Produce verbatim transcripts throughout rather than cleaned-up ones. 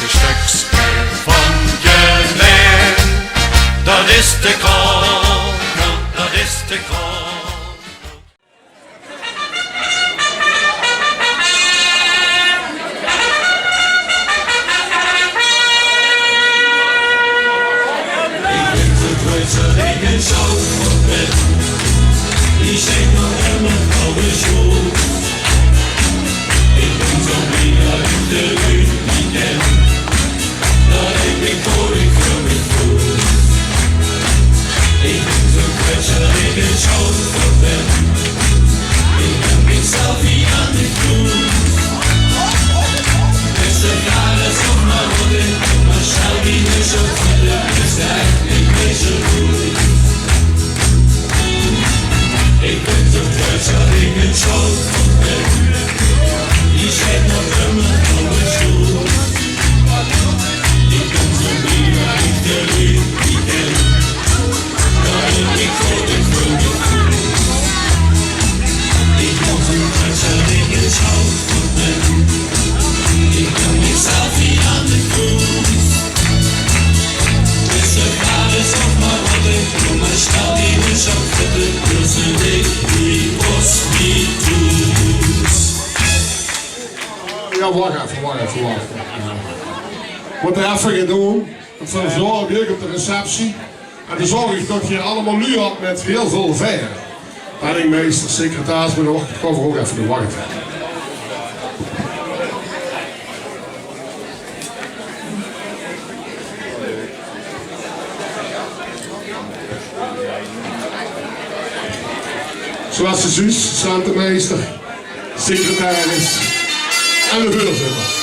Stökske van Jelein, dat is de krakel, dat is de krakel. Ich bin zo blie dat ich de luuj neet ken. Dat ich mich veur mich veur mich voel. Ich bin zo kwetsjerig en sjoon veur mich. Ich bin mich zelf hie aan de vloer. Beste Karis of Marotte, maar stel die niks op voor de beste, ik ben zo goed. Ich bin zo kwetsjerig en sjoon veur mich. Ich zit nog immer op de stoel. Ja, wach effe, wach effe, wach effe. Wat effe gedoon. En verzorg ich op de receptie. En dan zorg ich dat geer allemaol luuj hat mit hiel väöl vaer. Penningmeister, secretaris, mit nog, kóm veur ouch effe de wach. Zoewie de zuus, centemeister, secretaris en de veurzitter.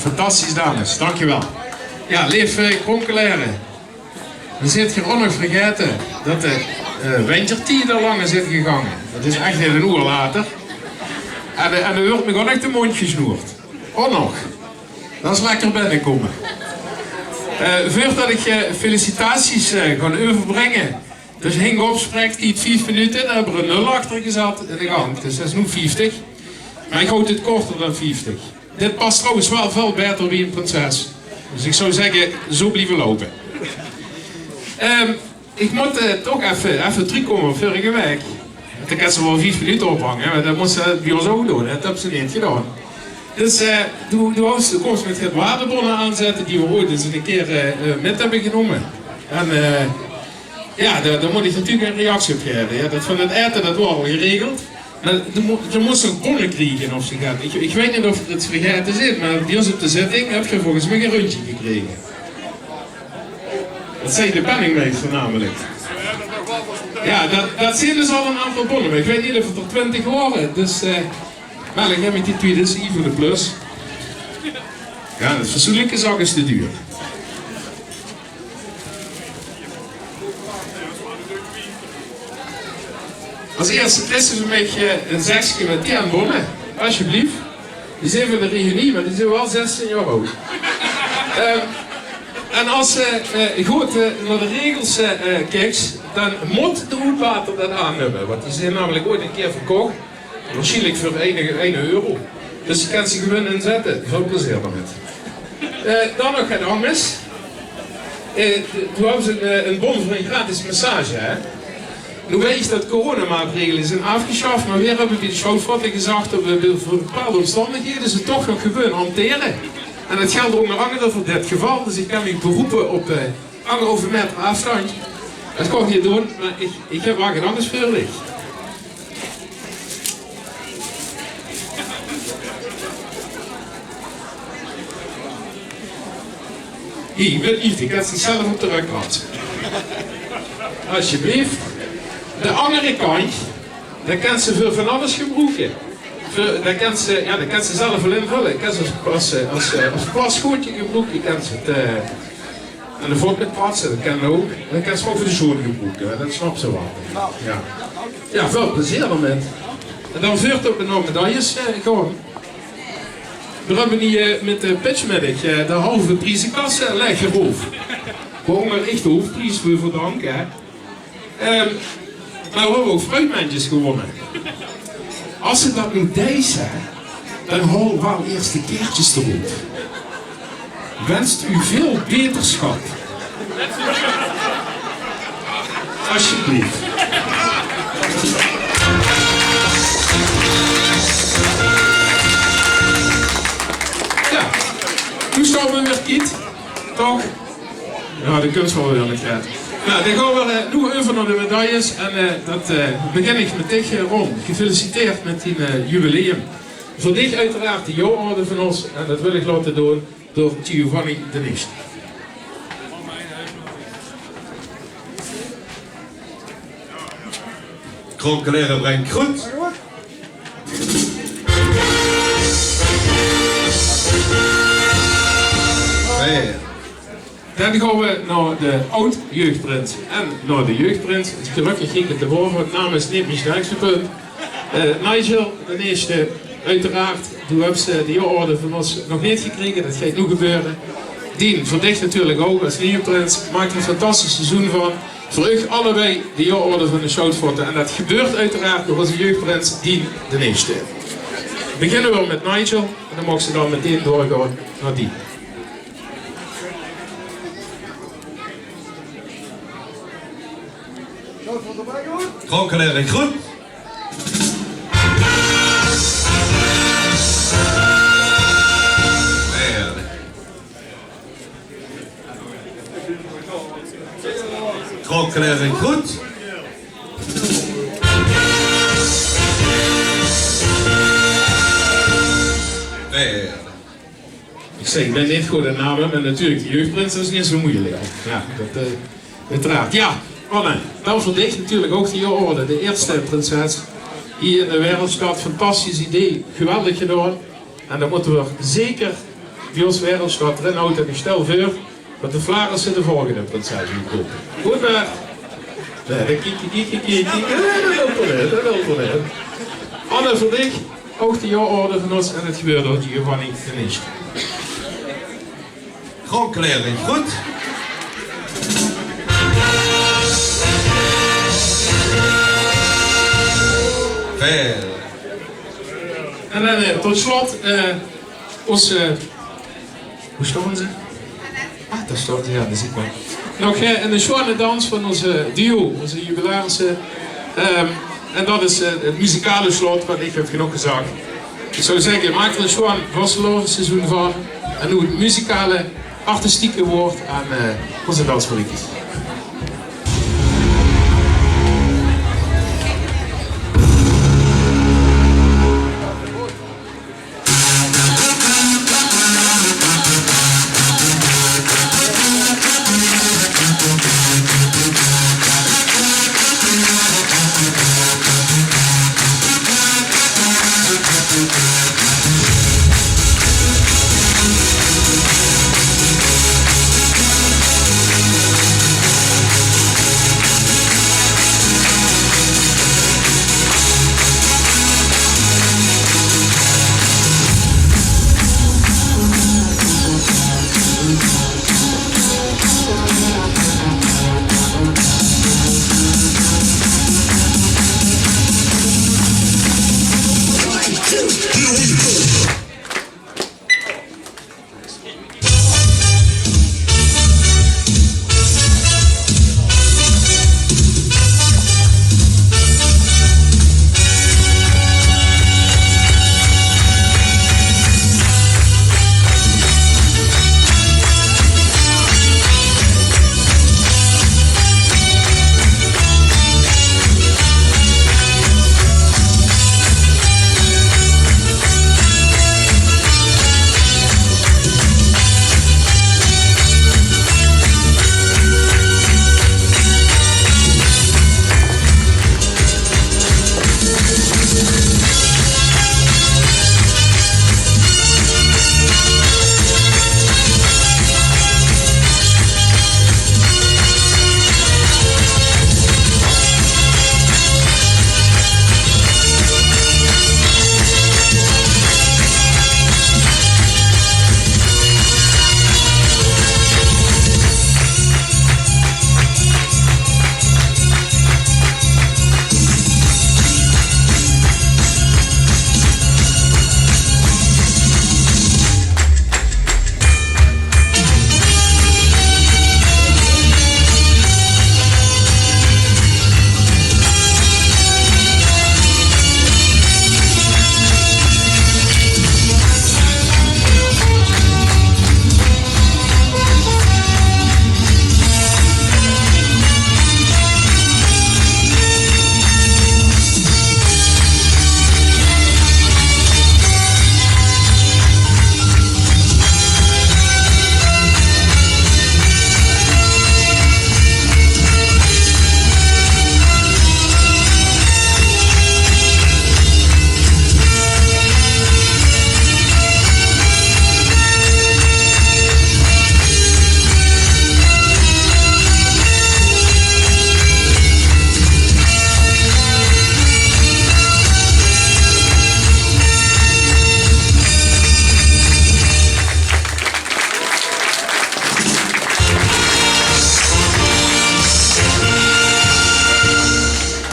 Fantastisch, dames. Dankjewel. Jao, leef, eh, Kronkelaere. Dan zeet geer ouch nog vergaete det de, eh, wintertied al lang is ingegange. Det is ech neet ein oer later. En, eh, en d'r wuuert mich ouch nog de móndj gesnoerd. Ouch nog. Det is lekker binnekómme. Eh, veurdet ich, eh, felicitaties, eh, gaon euverbringe. Dus hing op, spreektied vief minute, dan höbbe v'r ein nul achter gezat in de gank. Dus det is noe vieftig. Mer ich haoj 't korter dan vieftig. Dit pas trouwens waal väöl baeter bie ein prinses. Dus ich zou zègke, zo blieve loupe. Ehm, ich mót, eh, toch effe, effe trökkómme op vörrige waek. Want ich kin ze waal vief minute ophange, mer det mós ze bie ós ouch doon, hè. Det höbs se neet gedaon. Dus, eh, doe, doe kóms mit get waardebónne aanzètte die v'r ooit ins ein kier, eh, eh, mit höbbe genómme. En, eh, jao, dao, dao mót ich natuurlik ein reactie op gaeve. Jao, det van 't aete, det waor al geregeld. Mer doe mós, doe mós ein bónne kriege of zo get. Ich, ich weit neet of 't vergaete is, mer bie ós op de zitting höbs se volges mich ein rundje gekrege. Det zag de penningmeister namelik. Jao, det, det zeen dus al ein aantal bónne, mer ich weit neet of 't d'r twintig waore. Dus, eh, mer ich höb mit die twiede is even de plus. Jao, de fatsoenlike zak is te duur. As ierste kriss se van mich, eh, ein zekske mit tien bónne, alsjeblieft. Die zeen van de reunie, mer die zeen waal zestien jaor aud. Ehm, en as se, eh, good, eh, nao de regels, eh, eh, kieks, dan mót de oetbater det aan höbbe. Want die zeen namelik ooit ein kier verkoch. Waarsjienlik veur ein, ein euro. Dus die kins se gewoon inzètte. Väöl plezeer d'rmit. Eh, dan nog get angers. Eh, doe höbs ein, eh, ein bón veur ein gratis massage, hè? Noe weit ich det coronamaatregele zeen aafgesjaf, mer veer höbbe bie de Sjoutvaote gezag det v'r veur bepaalde ómstandighede ze toch nog gewoon hantere. En det geldj ónger angere veur dit geval, dus ich kin mich beroepe op, eh, Angerhauve meter aafstandj. Det kós ich neet doon, mer ich, ich höb waal get angers veur dich. Hie, mit liefde, ich höb ze zelf op de rök gehad. Alsjeblieft. De anger kantj, det kins se veur van alles gebroeke. Veur, det kins se, jao, det kins se zelf waal invölle. Det kins se as, as, as, eh, as plasgoodje gebroeke. Kins se 't, eh, En de vot mit patse, det kin ouch. Det kins se ouch veur de sjoon gebroeke, hè. Det snaps se waal. Jao. Jao, väöl plezeer d'rmit. En dan veurtot v'r nao medailles, eh, gaon. Veer höbbe hie, eh, mit de pitchmiddig, eh, de halve priezekas, eh, laeg geroofd. Waorunder ich de hoofpries veur verdank, hè. Ehm, mer v'r höbbe ouch fruitmentjes gewónne. As se det noe deis, hè, dan haol waal iers de kaertjes d'roet. Wenst u veel beterschap. Alsjeblieft. Jao, noe sjtaon v'r weer kiet, toch? Jao, de kuns waal weer, Gert. Noe, dan gaon v'r, eh, noe euver nao de medailles. En, eh, det, eh, begin ich mit dich, eh, Ron. Gefeliciteerd mit dien, eh, jubileum. Veur dich oeteraard de jaororde van ós. En det wil ich laote doon door Giovanni d'n Ierste. Kronkelaere bringe groet. Weer. Dan gaon v'r nao de aod-jeugdprins en nao de jeugdprins. Gelökkig góng 't d'rveur, want naam is neet mien sterkste punt. Eh, Nigel d'n Ierste, oeteraard, doe höbs, eh, de jaororde van ós nog neet gekrege, det geit noe gebeure. Dien, veur dich natuurlik ouch es nuuje prins. Maak d'r ein fantastisch seizoen van. Veur uch allebei de jaororde van de Sjoutvaote. En det gebeurt oeteraard door ózze jeugdprins Dien d'n Ierste. Beginne v'r mit Nigel en dan maag se dan meteen doorgaon nao Dien. Kronkelaere groet. Kronkelaere groet. Ich zègk, ich bön neet good in name, mer natuurlik de jeugdprins, det is neet zo meujelik. Jao, det, eh, oeteraard. Jao, Anne, dan veur dich natuurlik ouch de jaororde, de ierste prinses hie in de Wereldsjtad. Fantastisch idee, geweldig gedaon. En det mótte v'r zeker Jos Werelstad, Renaud, en ich stel veur det de Flaarisse de volgende prinses oetkope. Good, mer... Nae, det kiek, kiek, kiek, kiek, kiek. Nae, det wilt 'r neet, det wilt 'r neet. Anne, veur dich ouch de jaororde van ós en 't gebeurt ouch in eder geval neet ten ierste. Grondklering, good. Väöl. En dan, eh, tot slot, eh, ós, eh, Wo staon ze? Ah, dao staon ze, jao, die zuut me. Nog, eh, eine sjoeane dans van ós duo, ós jubilarisse. Ehm, en det is, eh, 't muzikale slot, want ich höb genóg gezag. Ich zou zègke, maak d'r ein sjoean vastelaovendsseizoen van. En noe 't muzikale, artistieke waord aan, eh, ózze dansmariekes.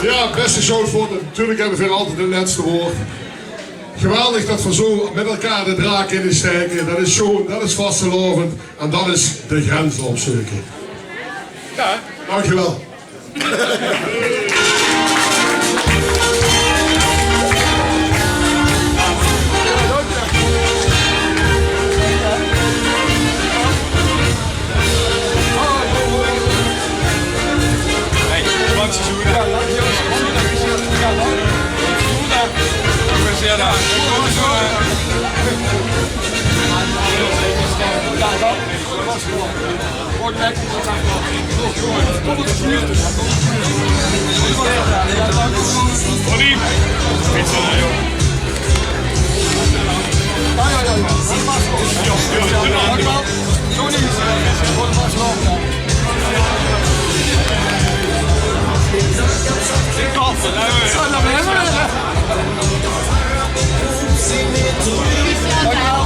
Jao, bèste Sjoutvoort, natuurlik höbbe veer altied 't lètste waord. Geweldig det veer zo mit elkaar de draak in staeke. Det is sjoon, det is vastelaovend en det is de grenze opzeuke. Jao. Dank uch waal. Ja, ja, ja, ja. Dank u wel. Zo niet. Dank u wel.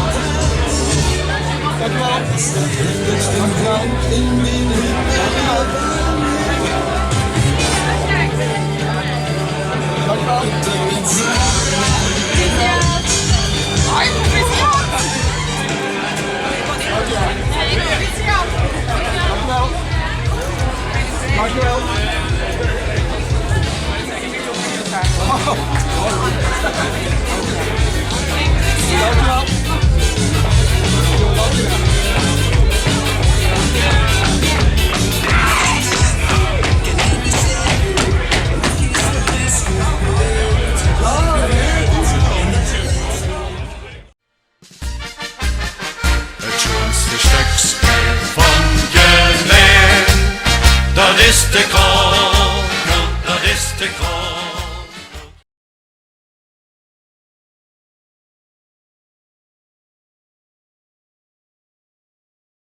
Dank u wel. Dank u wel.